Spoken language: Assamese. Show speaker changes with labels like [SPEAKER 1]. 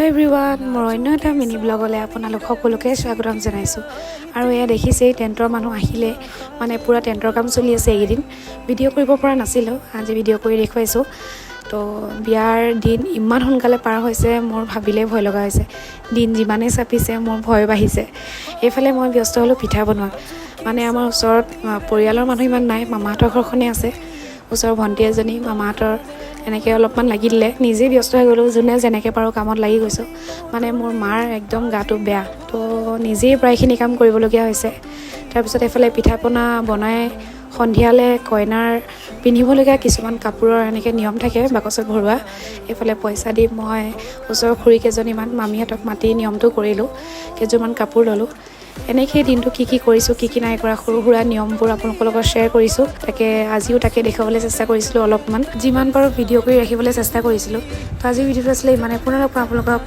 [SPEAKER 1] এভৰিৱান, মোৰ অন্য এটা মিনি ব্লগলৈ আপোনালোক সকলোকে স্বাগতম জনাইছোঁ। আৰু এয়া দেখিছেই, টেণ্টৰ মানুহ আহিলে, মানে পূৰা টেণ্টৰ কাম চলি আছে এইকেইদিন। ভিডিঅ' কৰিব পৰা নাছিলোঁ, আজি ভিডিঅ' কৰি দেখুৱাইছোঁ। তো বিয়াৰ দিন ইমান সোনকালে পাৰ হৈছে, মোৰ ভাবিলেই ভয় লগা হৈছে। দিন যিমানেই চাপিছে, মোৰ ভয় বাঢ়িছে। এইফালে মই ব্যস্ত হ'লোঁ পিঠা বনোৱাত। মানে আমাৰ ওচৰত পৰিয়ালৰ মানুহ ইমান নাই, মামাহঁতৰ ঘৰখনেই আছে। ওচৰৰ ভণ্টি এজনী, মামাহঁতৰ এনেকৈ অলপমান লাগি দিলে। নিজেই ব্যস্ত হৈ গ'লোঁ, যোনে যেনেকৈ পাৰোঁ কামত লাগি গৈছোঁ। মানে মোৰ মাৰ একদম গাটো বেয়া, তো নিজেই প্ৰায়খিনি কাম কৰিবলগীয়া হৈছে। তাৰপিছত এইফালে পিঠা পনা বনাই সন্ধিয়ালৈ কইনাৰ পিন্ধিবলগীয়া কিছুমান কাপোৰৰ এনেকৈ নিয়ম থাকে, বাকচত ভৰোৱা। এইফালে পইচা দি মই ওচৰৰ খুৰী কেইজনীমান, মামীহঁতক মাতি নিয়মটো কৰিলোঁ, কেইযোৰমান কাপোৰ ল'লোঁ। এনেকেই দিনটো কি কি কৰিছোঁ, কি কি নাই কৰা, সৰু সুৰা নিয়মবোৰ আপোনালোকৰ লগত শ্বেয়াৰ কৰিছোঁ। তাকে আজিও তাকে দেখুৱাবলৈ চেষ্টা কৰিছিলোঁ অলপমান, যিমান পাৰোঁ ভিডিঅ' কৰি ৰাখিবলৈ চেষ্টা কৰিছিলোঁ। তো আজিৰ ভিডিঅ'টো আছিলে ইমানে। পুনৰ লগ পাম আপোনালোকক।